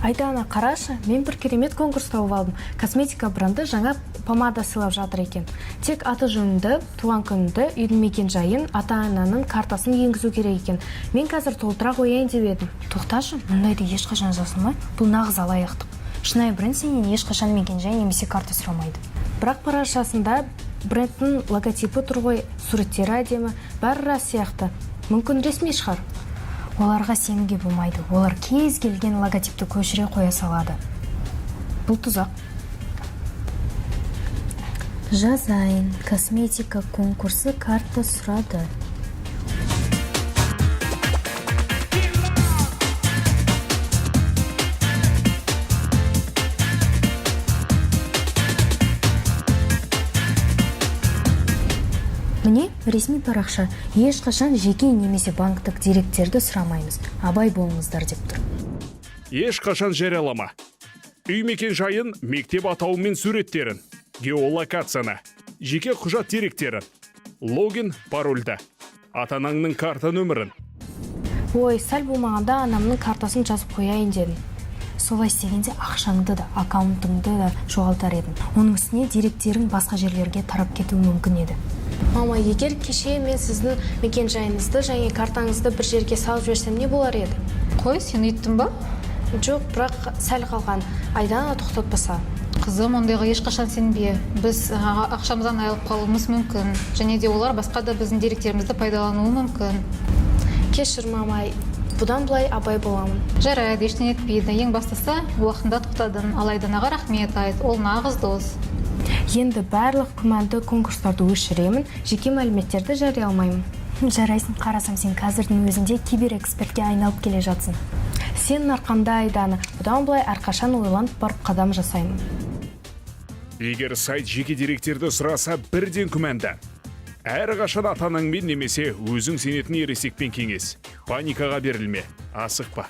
Айдана, қарашы, мен бір керемет конкурс тауып алдым. Косметика бренді жаңа помада сыйлап жатыр екен. Тек аты жөніңді, туған күніңді, үйдің мекен жайын, ата ананың картасын енгізу керек екен. Мен қазір толтыра қояйын деп едім. Тоқташы, мұндайды ешқашан жасама. Бұл нағыз алаяқтық. Шынайы бренд сенен ешқашан мекенжай немесе карта сұрамайды. Бірақ парақшасында брендтің логотипі тұр ғой, суреттері әдемі, бәрі рас сияқты. Мүмкін, ресми шығар. Оларға сенуге болмайды. Олар кез келген логотипті көшіре қоя салады. Бұл тұзақ. Жазайын: косметика конкурсы, карта сұрады. Міне, ресми парақша. Ешқашан жеке немесе банктік деректерді сұрамаймыз, абай болыңыздар деп тұр. Ешқашан жариялама үй мекен жайын, мектеп атауы мен суреттерін, геолокацияны, жеке құжат деректерін, логин, парольді, ата анаңның карта нөмірін. Ой, сәл болмағанда анамның картасын жазып қояйын дедім. Солай істегенде ақшаңды да, аккаунтыңды да жоғалтар едің. Оның үстіне деректерің басқа жерлерге тарап кетуі мүмкін еді. Мама, егер кеше мен сіздің мекенжайыңызды және картаңызды бір жерге салып жіберсем, не болар еді? Қой, сен үйттің ба? Жоқ, бірақ сәл қалған. Айдана тоқтатпаса. Қызым, ондайға ешқашан сенбе. Біз ақшамыздан айырылып қалуымыз мүмкін және де олар басқа да біздің деректерімізді пайдалануы мүмкін. Кешір, мама, бұдан былай абай боламын. Жарайды, ештеңе етпейді. Ең бастысы, уақытында тоқтадың. Ал Айданаға рахмет айт, ол нағыз дос. Енді барлық күмәнді конкурстарды өшіремін, жеке мәліметтерді жарияламаймын. Жарайсың. Қарасам, сен қазірдің өзінде киберэкспертке айналып келе жатсың. Сенің арқаңда, Айдана. Бұдан былай әрқашан ойланып барып қадам жасаймын. Егер сайт жеке деректерді сұраса, бірден күмәнді. Әрқашан ата анаңмен немесе өзің сенетін ересекпен кеңес. Паникаға берілме, асықпа.